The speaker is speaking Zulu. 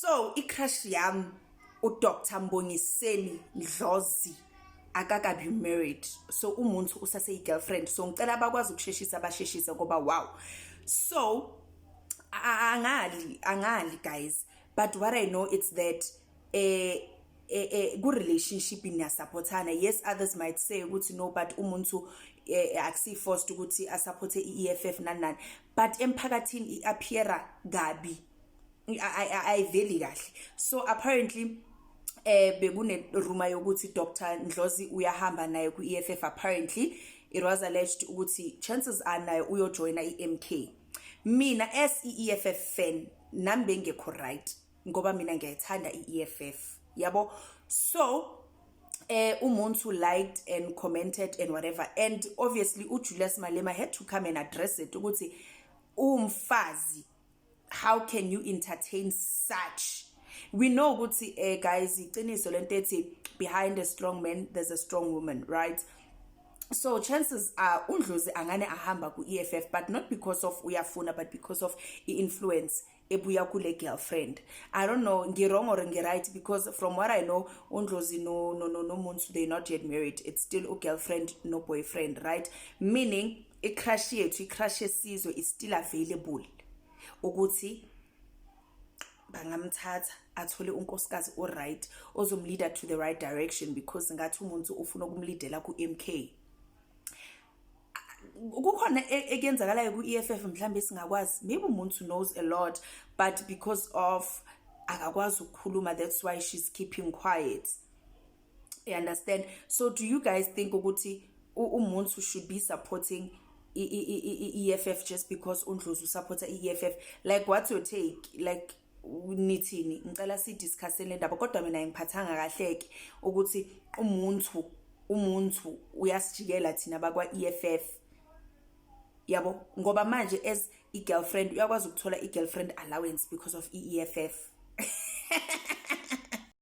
So i-crush yami uDr Mbongiseni Ndlozi akakabi married, so umuntu usase girlfriend, so ngicela abakwazi ukusheshisa basheshise ngoba wow. So angali angali guys, but what I know, it's that ku relationship niyasupportana. Yes, others might say ukuthi no, but umuntu akusi forced ukuthi asupporte iEFF nani nani, but emphakathini iappeara kabi, ayiveli kahle. So apparently bekune rumor yokuthi Dr Ndlozi uyahamba naye ku EFF. Apparently it was alleged ukuthi chances are naye uyojoina iMK. Mina as iEFF fan, nami bengekho right ngoba mina ngiyayithanda iEFF, yabo. So umuntu liked and commented and whatever, and obviously uJulius Malema had to come and address it ukuthi umfazi, how can you entertain such? We know ukuthi guys, iqiniso lento ethi behind a strong man there's a strong woman, right? So chances are uNdlozi angane ahamba ku EFF, but not because of uyafuna, but because of i-influence ebuya kule girlfriend. I don't know ngi-wrong or ngi-right, because from what I know, uNdlozi no nomuntu, they not yet married. It's still a girlfriend no boyfriend, right? Meaning i-crush yethu, i-crush yesizwe is still available ukuthi bangamthatha athole unkosikazi o-right ozomleada to the right direction, because ngathi umuntu ufuna ukumleadela ku-MK. Kukhona ekuyenzakalayo ku-EFF mhlambe singakwazi. Maybe umuntu knows a lot, but because of akakwazi ukukhuluma, that's why she's keeping quiet, you understand? So do you guys think ukuthi umuntu should be supporting i-EFF just because uNdlozi usupporta i-EFF? Like, what's your take? Like, nithini? Ngicela si-discuss le ndaba, kodwa mina ngiphathanga kahle ke ukuthi umuntu uyasijikela thina bakwa EFF, yabo, ngoba manje as i-girlfriend uyakwazi ukuthola i-girlfriend allowance because of i-EFF.